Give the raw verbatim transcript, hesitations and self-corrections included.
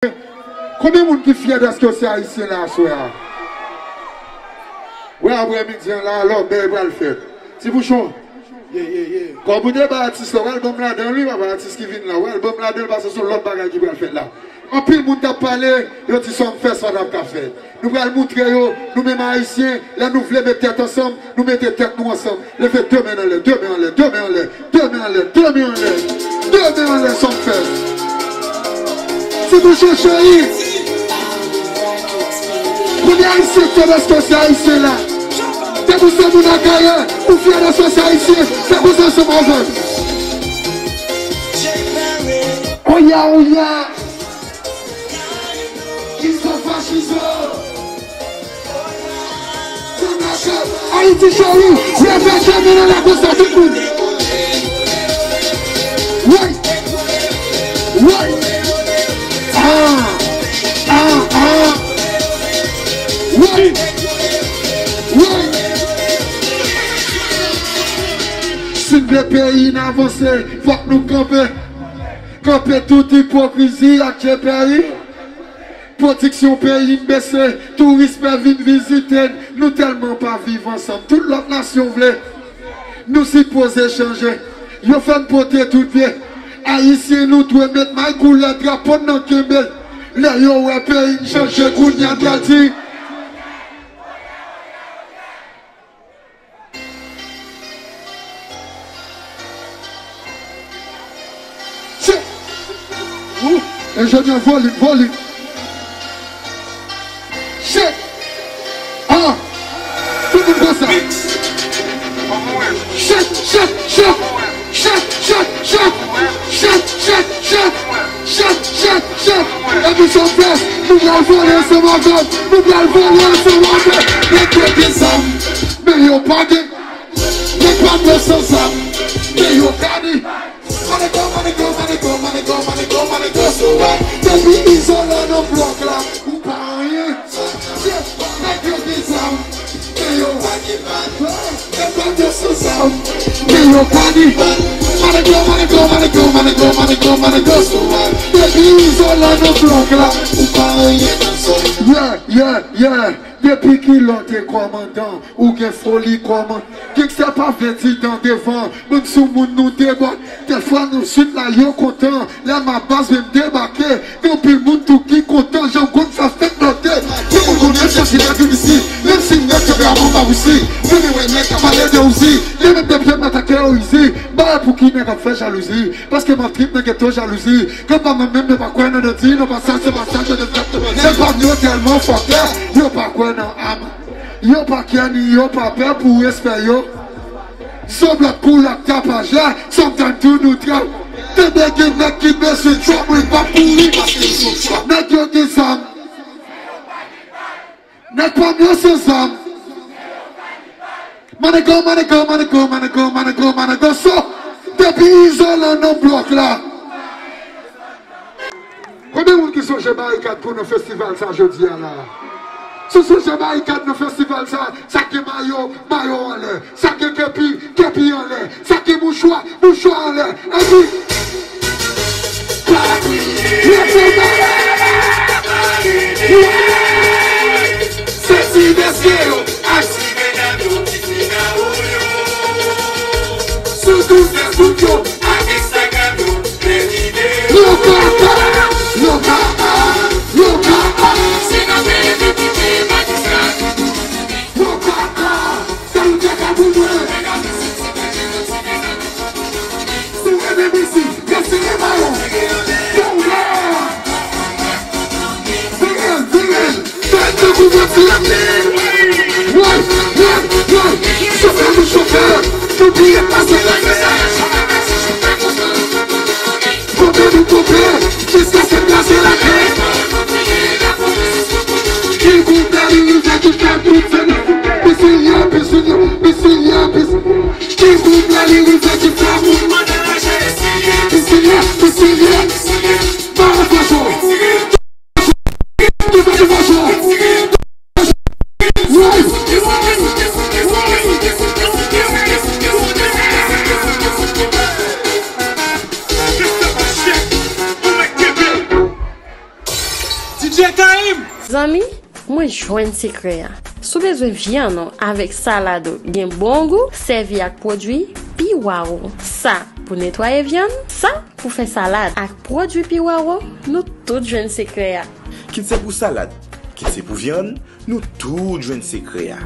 Konbyen moun ki fyè dèske w se ayisyen la aswè a? Wè, aprè midi an la, lòbèy pral fèt. Ti Pouchon, kòb ou te bay atis la, w al ban m ladan l wi, papa, atis ki vin la, w al ban m ladan l, paske se yon lòt bagay ki pral fèt la. Anpil moun t ap pale, yo di Sumfest pa t ap ka fèt. Nou pral moutre yo, nou menm ayisyen, lè nou vle met tèt ansanm, nou mete tèt nou ansanm. Leve de men anlè, de men anlè, de men anlè, de men anlè, de men anlè, de men anlè, Sumfest. Ti Pouchon cheri. Premye ayisyen k fè dèske w se ayisyen la. Depi w se moun Akayè, ou fyè dèske w se ayisyen, fè konsa ansanm avè m. Oya, oya. Izo fachizo. Ayiti cheri, leve de men anlè konsa tout moun. Woy! Woy! Ah! Ah! Ah! Woy! Woy! Si n vle peyi n avanse, fòk nou kanpe. Kanpe tout ipokrizi ak je peyi. Pwodiksyon peyi n bese, touris pè vin vizite n, nou tèlman pa viv ansanm, tout lòt nasyon vle. Nou sipoze chanje, yo fè n pote tout vye. Ayisyen nou dwe met may koulè drapo n nan kenbe l. Lè yo wè peyi n chanje kounye a n pral di. Shit! Ou, enjenyè, volim, volim. Shit! Ah! Tout moun konsa. Shit, shit, shit! Shit, shit, shit! Shit, shit, shit! Shit, shit, shit! Epi Sumfest, nou pral vole ansanm avè m. Nou pral vole ansanm avè m. Nèg yo gen zam, men yo pa gen. Nèg pa pè san zam, men yo ka di. Manego, manego, manego, manego, manego, manego, sou wè. Depi Izolan nan blòk la, ou pa anyen. Nèg yo gen zam, men yo pa ki bal. Nèg pa pè san zam, men yo ka di. Manego, manego, manego, manego, manego, manego, sou wè. Depi Izolan nan blòk la, ou pa anyen. Yeah, yeah, yeah. Depi kilè w te kòmandan, ou gen foli kòman. Gangsta pa vle di dan devan, menm sou moun nou debòde. Dèfwa nou swit la yo kontan, lè Mabas vin debake. Gen anpil moun tou ki kontan, jan gòn sa fèk note. Tout moun konnen chèche la vin isi, menm si nèg yo vrèman pa wisi. Vini wè nèg ka pale de Uzi, li menm depi m atake yo izi. Bagay pou ki nèg ap fè jalouzi, paske m ap trip nan geto jalouzi. Granpa mwen menm yo pa kwè nan dandi, nou pa sa, se pa sa, se de fèt. Nèg pa m yo tèlman fòkè, yo pa kwè nan am. Yo pa kè ni yo pa pè pou respè yo. Sanblak koulak tapaj la, sometime tou nou trap. Tande gen nèg ki bezwen trap, mwen pa kouri paske yo trap. Nèg yo gen zam. Nèg pa m yo se zam. Manego, manego, manego, manego, manego, manego, so. Depi Izolan nan blòk la. Konbyen moun ki sonje barikad pou nan festival sa jodi a la? Si w sonje barikad nan festival sa, sa gen mayo, mayo anlè. Sa gen kepi, kepi anlè. Sa gen mouchwa, mouchwa anlè. Epi, leve men. Sezi dèske yo ak ti medam yo, ti fi nan ou yo. Sou Twitter tout yo ak Instagram yo, plen ide yo. Yo papa, yo papa, yo papa. Se nan peye ki kite magistra. Yo papa, sa nou te ka pou mwen. Si w renmen mizik, desine mayo. Fè w lè. Vire l, vire l. Fè l tankou bandi ap vini. Woy, woy, woy. Chofè nou chofè. Nou bliye pase la. Konbyen nou konbyen? Jiskaske n kraze lakay. Ki goumen li rive ki fè moun fè nan. Pisilye, pisilye, pisilye, pisilye. Ki goumen li rive ki fè moun mande lajan. Pisilye, pisilye, pisilye. Mwen fè cho. Mwen fè cho. Zanmi, mwen jwenn sekrè a. Si w bezwen vyann ou avèk salad ou gen bon gou, sèvi ak pwodui Piwawo. Sa pou netwaye vyann, sa pou fè salad. Ak pwodui Piwawo, nou tout jwenn sekrè a. Kit se pou salad, kit se pou vyann, nou tout jwenn sekrè a.